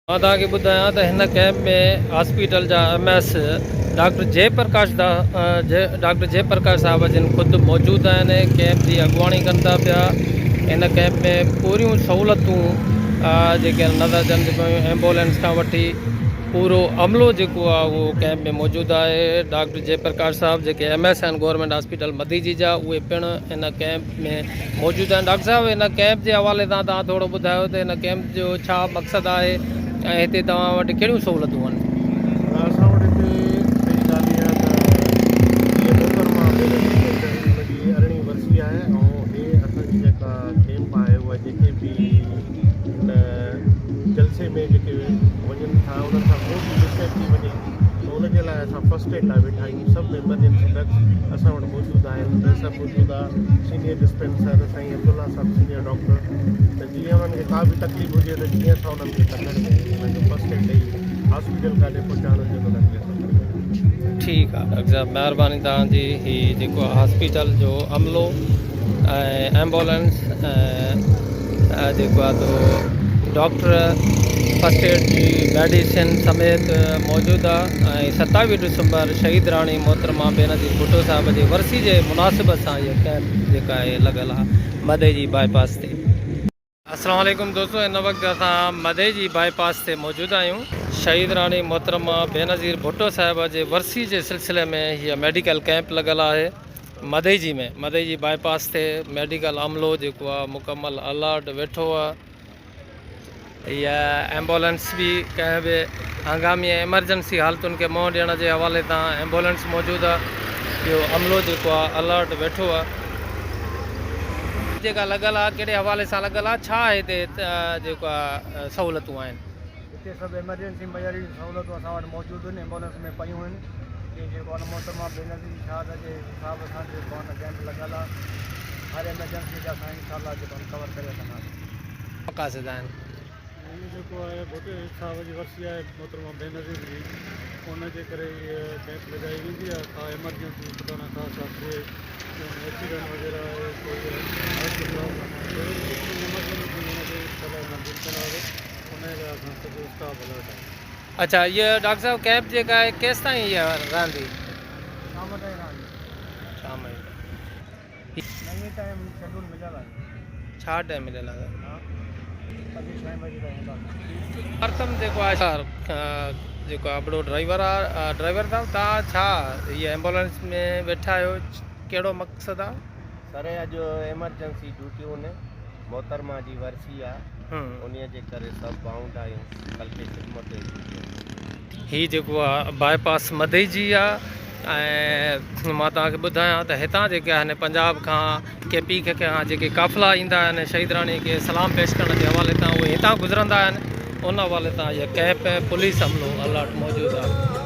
مان توهان کي ٻڌايان ته هن ڪئمپ ۾ هاسپيٽل جا M S doctor Jai Prakash doctor Jai Prakash صاحب جن خود موجود آهن ڪئمپ جي اڳواڻي ڪن ٿا پيا هن ڪئمپ ۾ پوريون سهولتون جيڪي آهن نظر اچن ٿيون پيون ايمبولينس کان وٺي پورو عملو جيڪو آهي اهو ڪئمپ ۾ موجود آهي ڊاڪٽر جئي پرڪاش صاحب جيڪي ايم ايس آهن گورنمينٽ هاسپيٽل مديجي جا اهي پڻ هن ڪئمپ ۾ موجود آهن ڊاڪٽر صاحب هن ڪئمپ جي حوالي سان توهان ٿورو ٻڌايو ته هن ڪئمپ جو ڇا مقصد آهي ۽ هتي توهان وٽ ڪهڙيون سهولتون آهن. اسان وٽ هتي پهرين ڳالهه اها ته هيء محترمه بينظير ڀٽو ان جي ارڙهين ورسي آهي ۽ هي اسان جي جيڪا ڪئمپ آهي اها جيڪي به هن جلسي ۾ جيڪي وڃن ٿا انهن سان ڪو به مس هيپ ٿي وڃي ته ان جي لاء اسان فرسٽ ايڊ لاء ويٺا آهيون سڀ ايمرجنسي ڊرگس اسان وٽ موجود آهن ڊريس اپ موجود آ سينيئر ڊسپينسر سائين عبدالله صاحب سينيئر ڊاڪٽر ته جيئن انهن کي ڪا به تڪليف هجي ته جيئن اسان انهن کي تڪڙ ۾ انهن کي فرسٽ ايڊ ڏئي هاسپيٽل ڪاڏي پهچائڻ هجي ته انهن کي اسان کڻي وڃون. ٺيڪ آ ڊاڪٽر صاحب مهرباني توهان جي هي جيڪو هاسپيٽل جو عملو ۽ ايمبولينس ۽ جيڪو آ تو ڊاڪٽر فرسٽ ايڊ جي ميڊيسن سميت موجود آ ۽ 27 ڊسمبر شهيد راڻي محترمه بينظير ڀٽو صاحب جي ورسي جي مناسبت سان هيء ڪئمپ جيڪا آهي لڳل آ مدئجي باء پاس تي. السلام عليڪم دوستو هن وقت اسان مدئجي باء پاس تي موجود آهيون. شهيد راڻي محترمه بينظير ڀٽو صاحبه جي ورسي جي سلسلي ۾ هيء ميڊيڪل ڪئمپ لڳل آهي مدئجي ۾ مدئجي باء پاس تي ميڊيڪل عملو جيڪو آ مڪمل الرٽ ويٺو آ. هيء ايمبولينس به ڪنهن به هنگامي ۽ ايمرجنسي حالتن کي منهن ڏيڻ جي حوالي سان ايمبولينس موجود آهي. ٻيو عملو جيڪو آهي الرٽ ويٺو آهي. جيڪا لڳل آهي ڪهڙي حوالي سان لڳل آهي ڇا هتي جيڪو آهي سهولتون آهن. هتي سڀ ايمرجنسي معياري جون سهولتون اسان وٽ موجود آهن ايمبولينس ۾ پيون آهن جيئن جيڪو آهي محترمه بينظير شهادت جي حساب سان جيڪو آهي ڪئمپ لڳل آهي هر ايمرجنسي کي اسان انشاء الله جيڪو آهي ڪور ڪري وٺنداسين. مقاصد آهن. هي جيڪو آهي ڀٽي صاحب جي ورسي آهي محترمه بينظير جي ان جي ڪري هي ڪئمپ لڳائي ويندي آهي ڪا ايمرجنسي خدا نه خواست ٿئي ايڪسيڊنٽ وغيره آهي ڪوئي هارٽ جي پرابلم آهي ڪهڙي به قسم جي ايمرجنسي هن کي انشاء الله هن دل ڪنداسين ان جي لاء اسان سڄو اسٽاف الرٽ آهي. اڇا هيء ڊاڪٽر صاحب ڪئمپ جيڪا آهي ڪيستائين هيء رهندي؟ شام تائين رهندي. شام تائين. نه ائين ٽائيم شيڊول مليل آهي. ڇا ٽائيم مليل آهي؟ ها پنجين ڇهين بجي تائين هونداسين. پرتم جيڪو آهي جيڪو ابڙو ڊرائيور آ ڊرائيور صاحب تان ڇا هي ايمبولينس ۾ ويٺا آهيو ڪهڙو مقصد آ؟ سر اڄ ايمرجنسي ڊيوٽيون آهن محترمه جي ورسي آ انهي جي ڪري سڀ بائونڊ آهيون خلق خدمت جي ڊيوٽي آ. هي جيڪو آ باء پاس مدئجي آ ۽ مان توهان کي ٻڌايان ته هتان جيڪي آهن پنجاب کان ڪي پي کي کان جيڪي قافلا ايندا آهن شهيد راڻي کي سلام پيش ڪرڻ جي حوالي سان اهي هتان گذرندا آهن ان حوالي سان هي ڪئمپ ۽ پوليس عملو الرٽ موجود آهي.